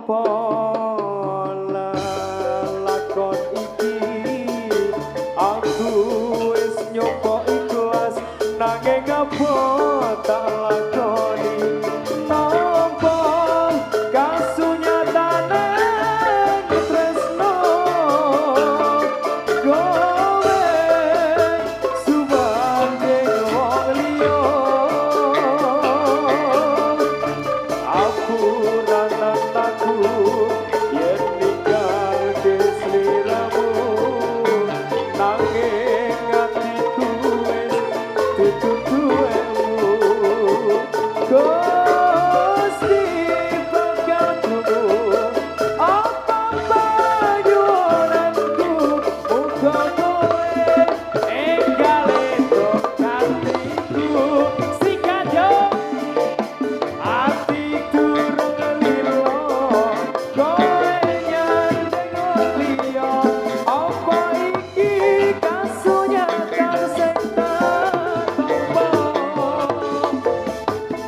tampa lakon iki aku wis nyoba ikhlas nanging apa tak lakoni nampa kasunyatane tresno kowe sumandhing wong liya aku aku yen ninggalke sliramu nanging atiku wis dudu-duwemu Gusti bakal krungu apa panyuwunanku muga kowe enggal entuk gantiku sikat yo ati durung lilo kowe nyandeng liya apa iki kasunyatan sing tak tampa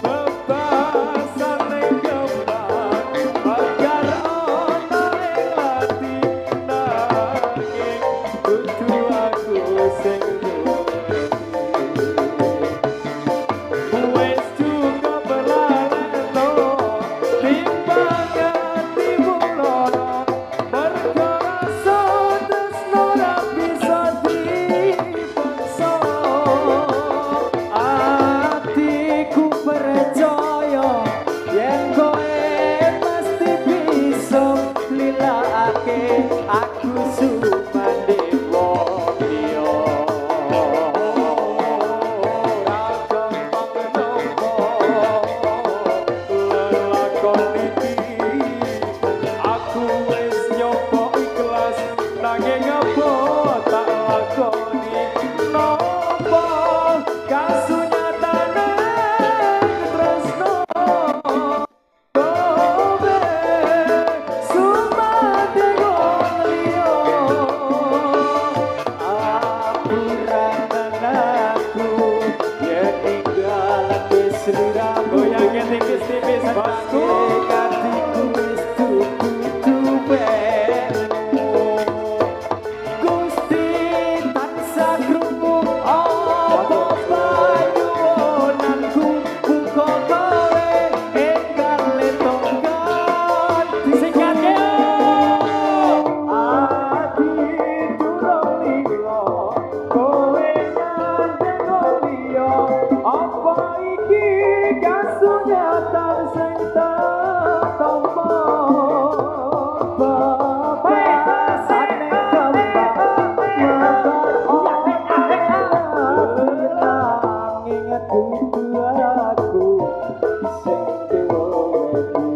bebasane kembang agar ana ing ati nanging dudu aku sing duweni wis cukup lalekno timbang atimu lara mergo rasa tresno ra bisa dipaksa Atiku percaya yen kowe mesti bisa lilakake aku sumandhing wong liya. Ora gampang nampa lelakon iki aku wis nyoba ikhlas nanging apa tak lakoni nampa kasunyatane tresno kowe sumandhing wong liya Apuranen aku yen ninggalake sliramu goyange tipis-tipis bosku nanging atiku wis dudu-duwemu Gusti tansah krungu apa panyuwunanku muga kowe enggal entuk gantiku sikat yo Ati durung lilo kowe nyandeng liya apa iki kasunyatan sing tak tampa bebasane kembang mekar ana ing ati nanging dudu aku sing duweni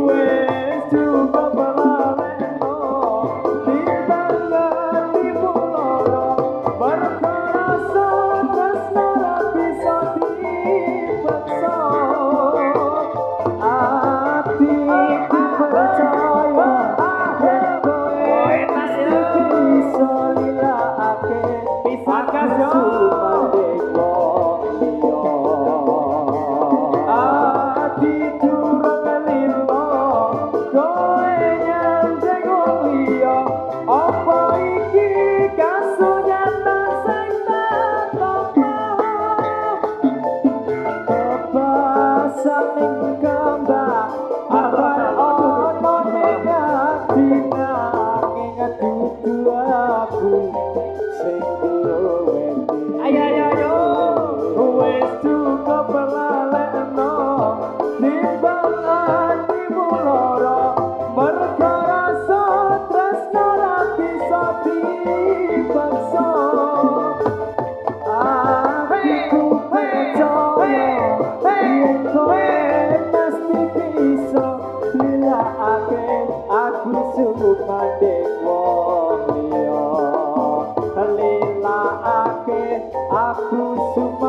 wis cukup lalekno timbang atimu lara mergo rasa tresno ra bisa dipaksa Atiku percaya yen kowe mesti bisa lilakake Bisa aku yo. sumandhing wong liya. Ati durung lilo kowe nyandeng wong liya apa iki kasunyatan sing tak tampa Bebasane kembang mekar ana ning ati nanging dudu aku sing duweni. Ayo ayo ayo wis cukup lalekno timbang atimu lara mergo rasa tresno ra bisa dipaksa Atiku percaya yen kowe mesti bisa lilakake aku sumandhing wong liya. Lilakake aku sumandhing